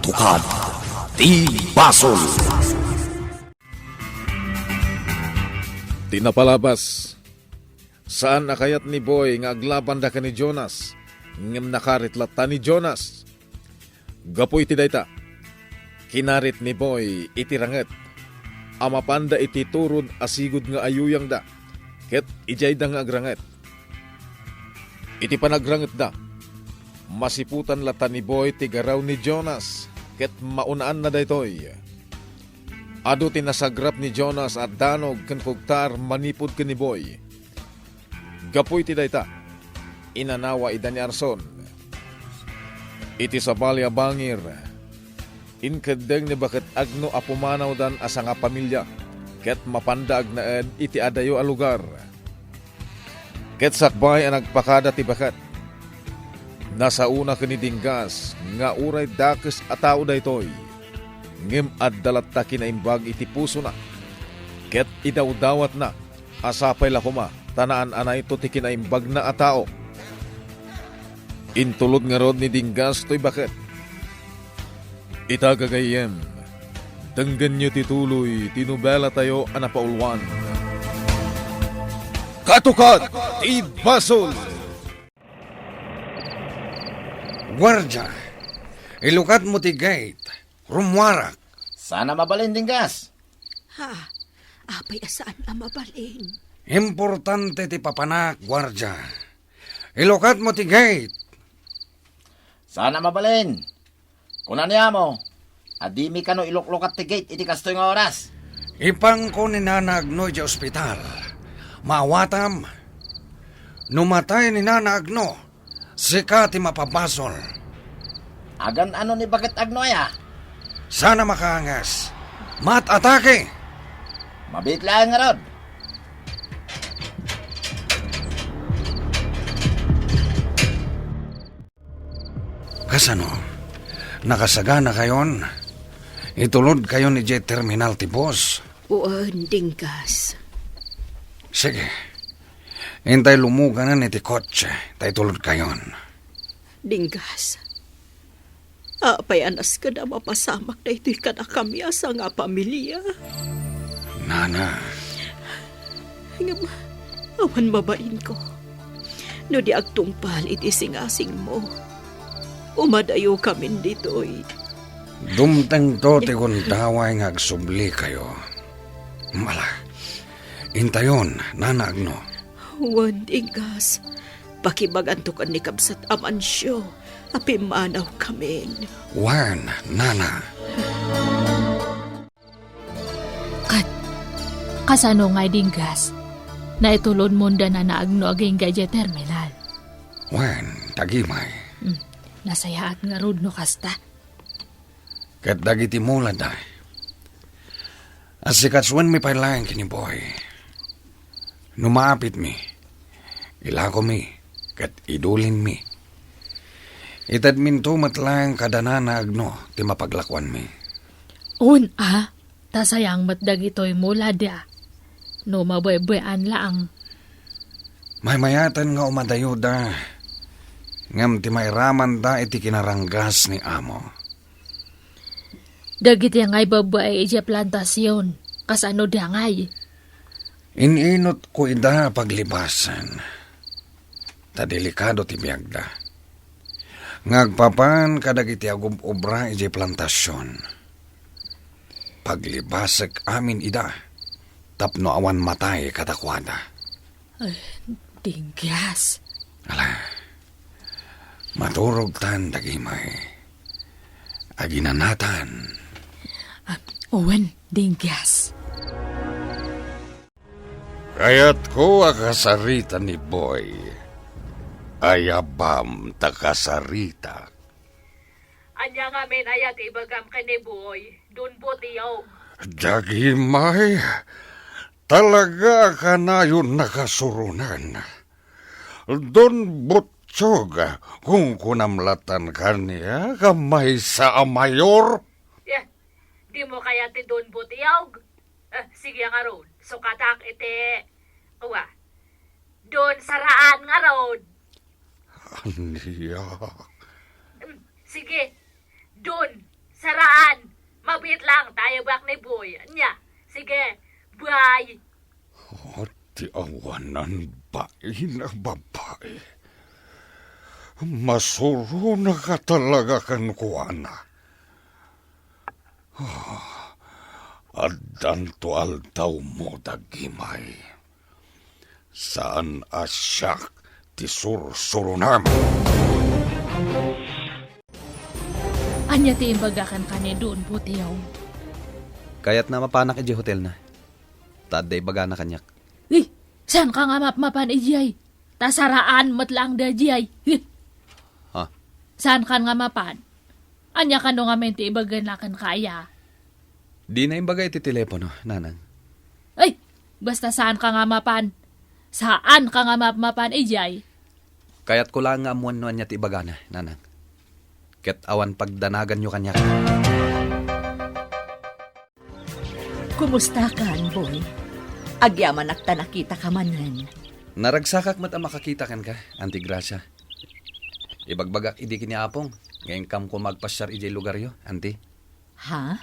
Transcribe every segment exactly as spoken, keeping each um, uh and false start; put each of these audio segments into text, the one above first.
Tukad ti basol. Ti napalabas, saan a kayat ni Boy nga aglabanda ken ni Jonas, ngem nakarit latta ni Jonas. Gapu iti dayta, kinarit ni Boy iti ranget a mapanda iti turod a sigud nga ayuyangda, ket idiayda nga agranget. Iti panagrangetda, masiputan latta ni Boy ti garaw ni Jonas, ket maunaanna daytoy. Adu ti nasagrap ni Jonas a danog ken kugtar manipud ken ni Boy. Gapu iti dayta, inanawa ida ni Arson. Iti sabali a bangir, inkeddeng ni Baket Agno a pumanawdan a sangapamilya, ket mapanda agnaed iti adayo a lugar. Ket sakbay a nagpakada ti baket, nasaona ken ni Dinggas nga uray dakes a tao daytoy, ngem adda latta kinaimbag iti pusona ket idawdawatna a sapay la koma ta naan-anayto ti kinaimbagna a tao. Intulod ngarud ni Dinggas toy baket. Ita, gagayyem, denggenyo ti tuloy ti nobelatayo a napauluan. Katukad ti basol. Guardia, ilukatmo ti gate. Rummuarak. Saan a mabalin, Dinggas. Ha? Apay a saan a mabalin? Importante ti papanak, guardia. Ilukatmo ti gate. Saan a mabalin. Kuna ni amo, a dimi kano iluklukat ti gate iti kastoy nga oras. Ipangko ni Nana Agno idiay ospital. Maawatam. No matay ni Nana Agno, sika ti mapabasol. Agan-ano ni Baket Agno aya? Saan a makaanges. Mat-atake! Mabiit laeng ngarud. Kasano? Nakasaganakayon? Itulodkayon idiay terminal ti bus? Wen, Dinggas. Sige. Intay lumuganan iti kotse, ta itulodkayon. Dinggas, apay a naskeda a mapasamak daytoy kadakami a sangapamilya? Nana. Ngem, awan mabalinko. No di agtungpal iti singasingmo, umadayokamin ditoy. Dumtengto ti gundaway nga agsublikayo. Ala, intayon, Nana Agno. Wen, Dinggas, pakibaganto ken ni kabsat Amancio a pimmanawkamin. Wen, Nana. Ket, kasano ngay, Dinggas? Naitulodmon da Nana Agno agingga idiay terminal? Wen, dagimay. Hmm, nasayaat ngarud no kasta. Ket dagiti mulada, asikasoenmi pay laeng ken ni Boy. No maapitmi, ilakomi ket idulinmi. Itedminto met laeng kada Nana Agno ti mapaglakoanmi. Wen a, ta sayang met dagitoy mulada. No mabuybay-an laeng. Maymayaten nga umadayoda, ngem ti mairamanda iti kinaranggas ni amo. Dagiti ngay babbai idiay plantasion, kasano da ngay? In-inutko ida a paglibasen, ta delikado ti biagda. Nga agpapan kadagiti agub-obra idiay plantasion. Paglibasek amin ida, tapno awan matay kadakuada. Ay, Dinggas. Ala, maturogtan dagimay. Aginanatan. Ah, wen, Dinggas. Kayatko a kasarita ni Boy. Ayabam ta kasarita. Ania ngamin aya ti ibagam ken ni Boy, Don Butiog? Dagimay, talaga a kanayon nakasuronan. Don Butiog, kunkunam latan kaniak a maysa a mayor? Eh, dimo kayat ti Don Butiog? Eh, sige ngarud, sukatak iti, wa, Don Saraan ngarud. Ania? Mm, sige, Don Saraan! Mabiit lang ta ayabak ni Boy. Ania? Sige, bye! Oh, ti awanan bain a babai. Masuronaka talaga kenkuana. Ah, addanto aldawmo, Dagimay. Saan a siak ti sursuronam. Ania ti imbagak kenka ni Don Buteo? Kayatna a mapanak idiay hotelna. Ta adda ibagana kaniak. Eh, saanka nga mapmapan idiay? Ta saraan met laeng daydiay. Eh. Ha? Saankan nga mapan? Ania kano ngamin ti ibagana kenka aya? Dina imbaga iti telepono, nanang. Ay, basta saanka nga mapan. Saanka nga mapmapan idiay. Kayatko laeng nga ammoan no ania ti ibagana, nanang. Ket awan pagdanaganyo kaniak. Kumustakan, Boy? Agyamanak ta nakitaka manen. Naragsakak met a makakita kenka, Auntie Gracia. Ibagbagak idi ken ni Apong nga inkam koma agpasiar idiay lugaryo, Auntie. Ha?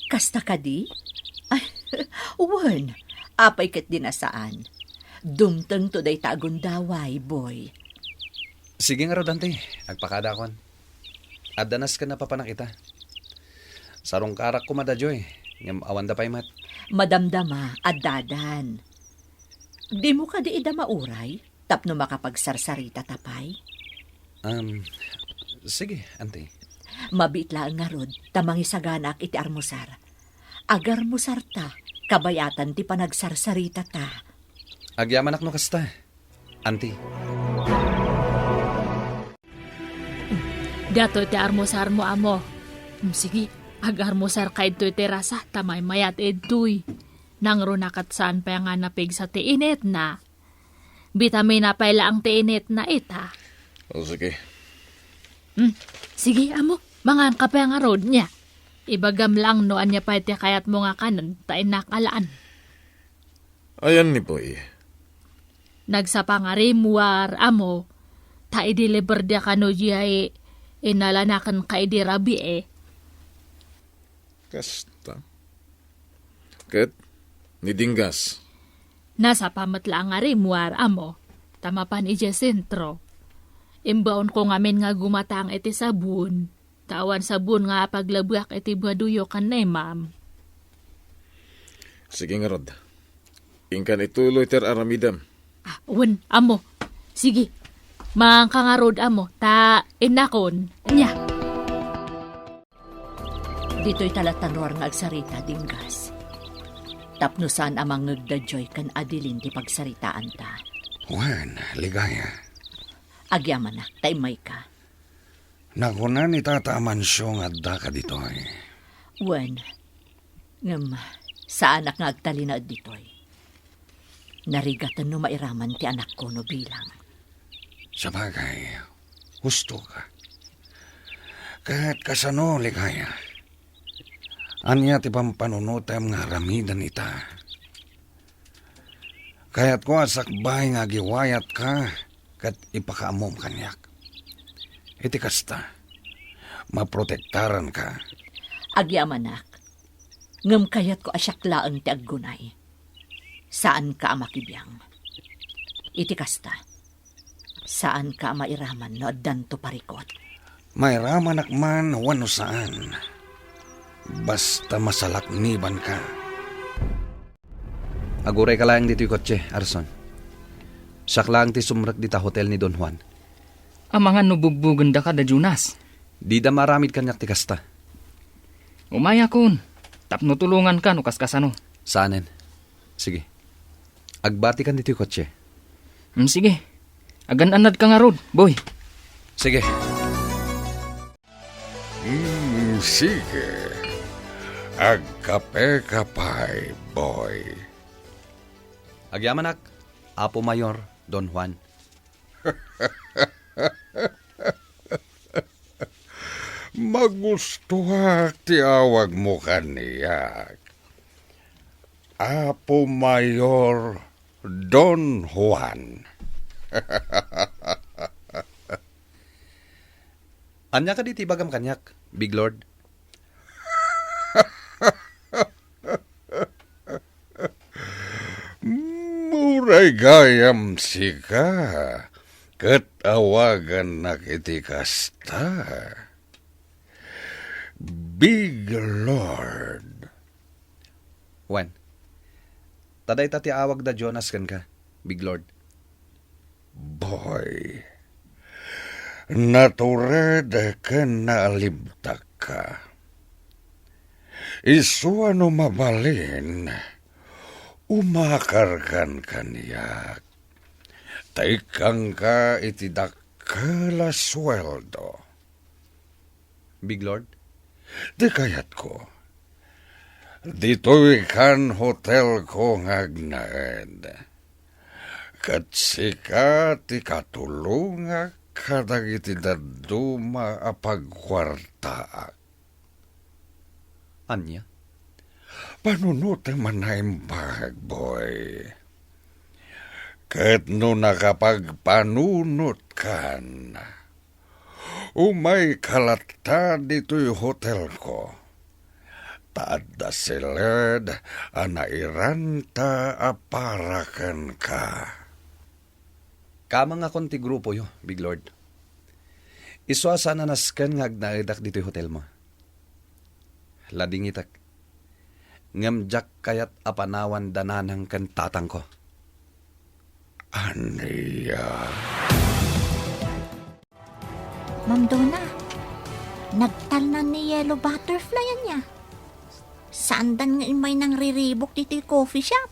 Kasta kadi? Ay, wen. Apay ket di nasaan. Dumtengto dayta a gundaway, Boy. Sige ngarud, Auntie. Agpakadakon. Adda nasken a papanak ita. Sarungkarak koma daydiay, ngem awanda pay met. Madamdama, addadan. Dimo kadi ida mauray tapno makapagsarsarita ta pay? Um, sige, Auntie. Mabiit laeng ngarud ta mangisaganaak iti armusar. Agarmusarta, kabayatan ti panagsarsarita ta. Agyamanak no kasta, Auntie. Datoy ti armusarmo, amo. Mm, sige, agarmusarka idtoy terasa ta maymayat idtoy. Nangruna ket saan pay nga napigsa ti initna. Bitamina pay laeng ti initna ita. O, sige. Hmm, sige, amo. Mangan ka pay ngarud, nia. Ibagam laeng no ania pay ti kayatmo nga kanen, ta innak alaan. Ayan ni Boy. Nagsapa nga rimmuar, amo, ta ideliver dia kano diay inalanaken ka idi rabii. Kasta. Ket, ni Dinggas. Nasapa met la nga rimmuar, amo, ta mapan idiay sentro. Imbaonko ngamin nga gumatang iti sabon. Ta awan sabon nga apaglabuak iti badoyo ken ni Ma'am. Sige ngarud. Inkan ituloy ti ar-aramidem. Ah, wen, amo. Sige. Mangan ka ngarud, amo. Ta innakon. Nia. Ditoy ta latta ruar nga agsarita, Dinggas. Tapno saan a mangngeg daydiay ken Adeline ti pagsaritaanta. Wen, Ligaya. Agyamanak, ta immayka. Nakunan ni Tata Amancio nga addaka ditoy. Wen, ngem saanak nga agtalinaed ditoy. Narigaten no mairaman ti anakko no bilang. Sabagay, husto ka. Ket kasano, Ligaya? Ania ti pampanunotem nga aramiden ita? Kayatko a sakbay nga agiwayatka ket ipakaammom kaniak. Iti kasta, maprotektaranka. Agyamanak, ngem kayatko a siak laeng ti aggunay. Saanka a makibiang. Iti kasta, saanka a mairaman no addanto parikut. Mairamanak man wenno saan, basta masalaknibanka. Agurayka laeng ditoy kotse, Arson. Siak laeng ti sumrek dita hotel ni Don Juan. Amangan no bugbugendaka da Jonas. Dida maaramid kaniak ti kasta. Umayakon, tapno tulonganka no kaskasano. Saanen. Sige. Agbatikan ditoy kotse. Mm, sige. Agan-annadka ngarud, boy. Sige. Mm, sige. Agkapeka pay, boy. Agyamanak, Apo Mayor, Don Juan. Magustuak ti awagmo kaniak. Apo Mayor Don Juan. Ania kadi ti ibagam kaniak, Big Lord? Uray gayam sika, ket awagannak iti kasta. Big Lord. Wen, ta dayta ti awag da Jonas kenka, Big Lord. Boy, natured ken naalibtakka. Isu a no mabalin, umakarkan kaniak. Ta ikkangka iti dakkel a sueldo. Big Lord? Ti kayatko, ditoy kan hotelko nga agnaed. Ket sika ti katulongak kadagiti dadduma a pagkuartaak. Ania? Panunotem a naimbag, boy. Ket no nakapagpanunotkan, umayka latta ditoy hotelko. Ta adda siled a nairanta a para kenka. Kamangakon ti grupoyo, Big Lord. Isu a saan a nasken nga agnaedak ditoy hotelmo. Ladingitek. Ngem diak kayat a panawan da nanang ken tatangko. Ania? Ma'am Donna, nagtalna ni Yellow Butterfly ania? Saandan nga immay nangriribuk ditoy coffee shop?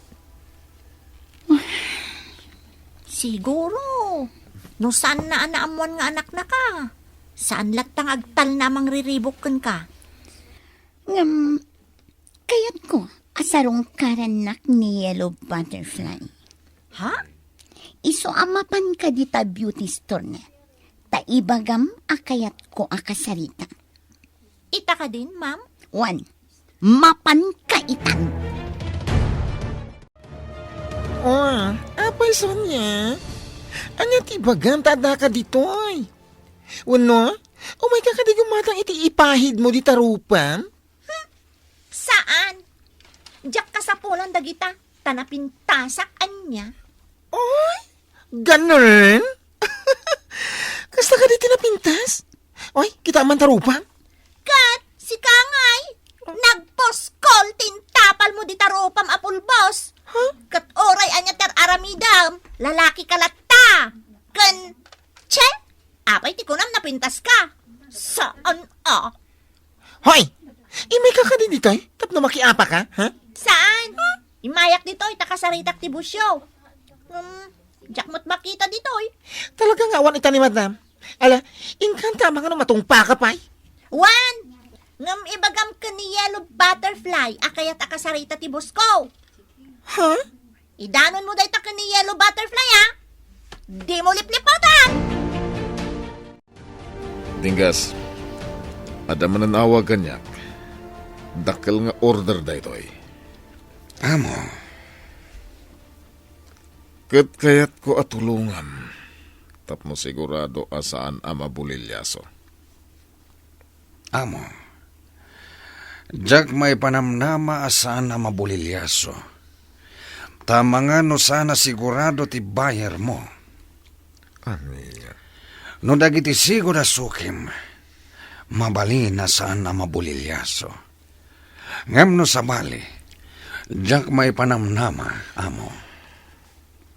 Siguro, no saanna a naammuan nga anaknaka, saan latta nga agtalna a mangriribuk kenka. Ngem, kayatko a sarungkarannak ni Yellow Butterfly. Ha? Isu a mapanka dita beauty store-na. Ta ibagam a kayatko a kasarita. Ita kadin, ma'am? Wen, mapanka itan. Oh, apay, Sonia? Ania ti ibagam ta addaka ditoy? Wenno, umayka kadi gumatang iti ipahidmo dita rupam? Saan? Diak kasapulan dagita, ta napintasak ania. Oy, ganun? Kasta kadi ti napintas? Oy, kita man ta rupam? Ket sika ngay, nagpuskol ti intapalmo dita rupam a pulbos. Huh? Ket uray ania ti ar-aramidem, lalakika latta. Ken, tse, apay ti kunam napintaska? Saan a? Hoy! Immayka kadi ditoy tapno makiapaka, ha? Saan? Immayak ditoy ta kasaritak ti busyo. Hmm, diak met makita ditoy. Talaga nga awan ita ni Madam. Ala, inkanta a mangano matungpaka pay? Wen, ngem ibagam ken ni Yellow Butterfly a kayat a kasarita ti boss ko. Ha? Idanonmo dayta ken ni Yellow Butterfly, a? Dimo lipliputan! Dinggas, adda manen awag kaniak. Dakkel nga order daytoy. Amo. Ket kayatko a tulongam tapno sigurado a saan a mabuliliaso. Amo, diak maipanamnama a saan a mabuliliaso. Ta amangan no saan a sigurado ti buyer mo. Ania? No dagiti sigud a sukim, mabalin a saan a mabuliliaso. Ngem no sabali, diak maipanamnama, amo.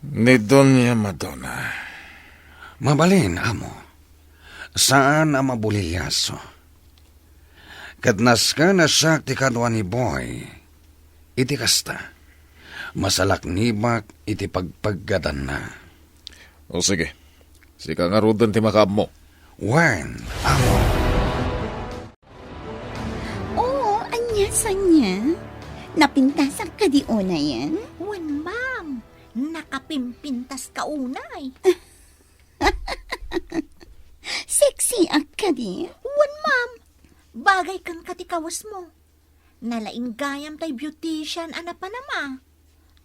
Ni Doña Madonna. Mabalin, amo. Saan a mabuliliaso. Ket nasken a siak ti kadua ni Boy, iti kasta, masalaknibak iti pagpaggadanna. O sige, sika ngaruden ti makaammo. Wen, amo. Oo, ania, Sonia? Napintasak kadi unayen? Wen, ma'am. Nakapimpintaska unay. Sexy ak kadi? Wen, ma'am. Bagay kenka ti kawesmo. Nalaing gayam tay beautician a napanam a.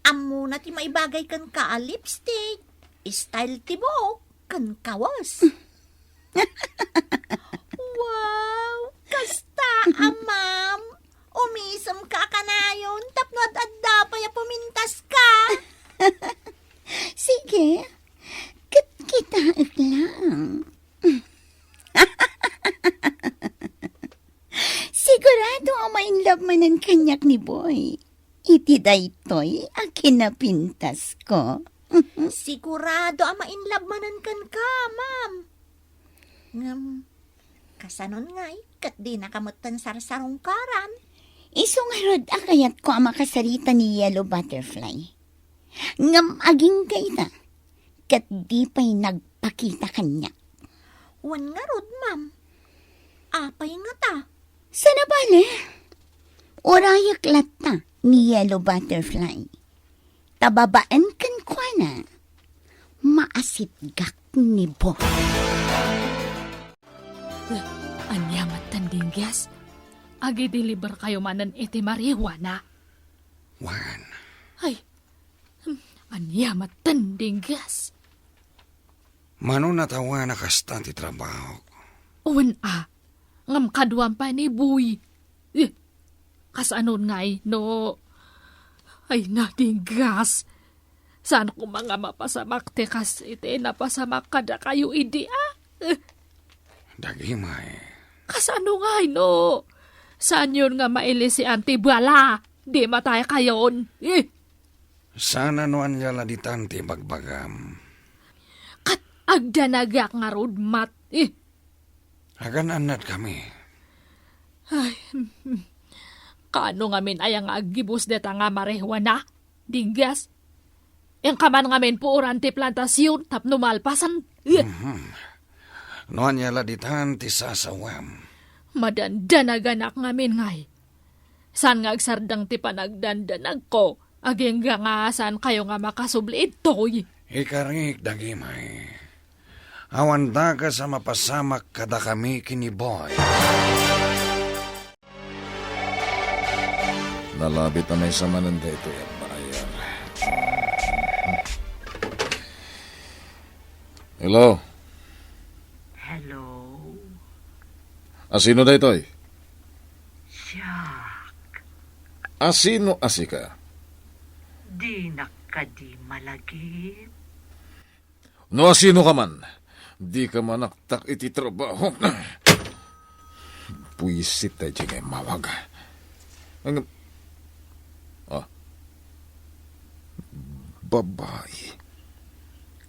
Ammona ti maibagay kenka a lipstick, style ti buok, ken kawes. Wow! Kasta a, ma'am! Umisemka a kanayon tapno ad-adda pay a pumintaska! Eh, ket kitaek laeng. Sigurado a ma-in love manen kaniak ni Boy iti daytoy a kinapintasko. Sigurado a ma-in love manen kenka, ma'am. Ngem, kasanon ngay, ket dinaka metten sarsarungkaran? Isu ngarud a kayatko a makasarita ni Yellow Butterfly. Ngem agingga ita, ket di pay nagpakita kaniak. Wen ngarud, ma'am. Apay ngata? Saan a bale? Urayak latta ni Yellow Butterfly. Ta babaen kenkuana, maasitgak ni Boy. Eh, ania met, Dinggas? Agideliberkayo manen iti marijuana? Wen. Ay, hmm, ania met, Dinggas? Mano natawen a kasta ti trabahok. Wen a, ngem kaduam pay ni Boy. Eh, kasanon ngay no, ay, Dinggas. Saan koma nga mapasamak ti kas iti napasamak kadakayo idi, a? Eh. Dagimay. Kasano ngay no saanyon nga mailisian ti bala? Di mataykayon. Eh. Saan a no ania la ditan ti ibagbagam. Ket agdanagak ngarud met. Eh. Agan-annadkami. Ay, kaano ngamin aya nga aggibus deta nga marijuana, Dinggas? Inka man ngamin puoran ti plantasion tapno malpasen. Eh. Mhm. No ania la ditan ti sasawam. Madandanaganak ngamin ngay. Saan nga agsardeng ti panagdandanagko, agingga nga saankayo nga makasubli idtoy? Ikarik, Dagimay. Awan dakes a mapasamak kadakami ken ni Boy. Nalabit a maysa manen daytoy a bayar. Hello? Hello? Asino daytoy? Siak. Asino a sika? Dinak kadi malagip? No asino ka man, dika manaktak iti trabaho. Buisit daydiay nga immawag. Ang, ah, babai.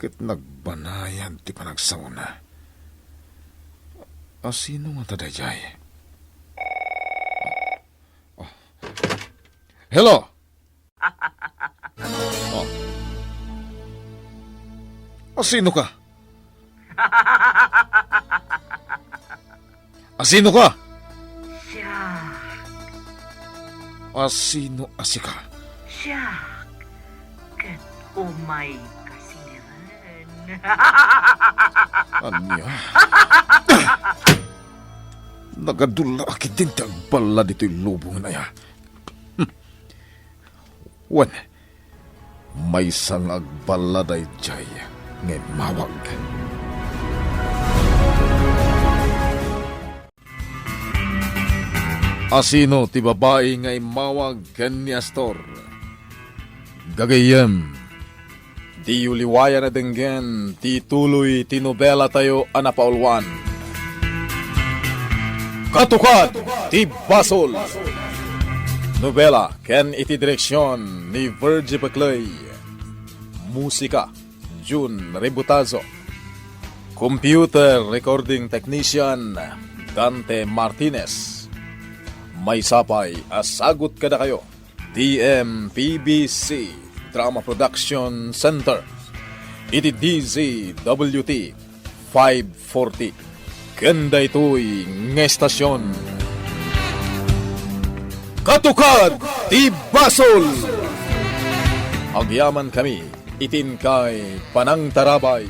Ket nagbanayad ti panagsaona. Asino ngata daydiay? Ah. Hello? Oh. Asino ka? Asino ka? Siak. Asino a sika? Siak. Ket umay ka siren. Ania? Nagadulla a ketdin ti agballa ditoy lubongen aya. Hmm. Wen, maysa nga agballa daydiay nga immawag. Asino ti babai nga immawag ken ni Astor? Gagayyem, diyo liwayan a denggen ti tuloy ti nobelatayo a napauluan. Katukad ti Basol. Nobela ken iti direksion ni Virgie Peclay. Musika, Jun Rebutazo. Computer recording technician, Dante Martinez. Maysa pay a sagut kadakayo, D M P B C Drama Production Center, iti D Z W T five forty. Ken daytoy nga estasion, Katukad ti Basol! Agyamankami iti inkay panangtarabay.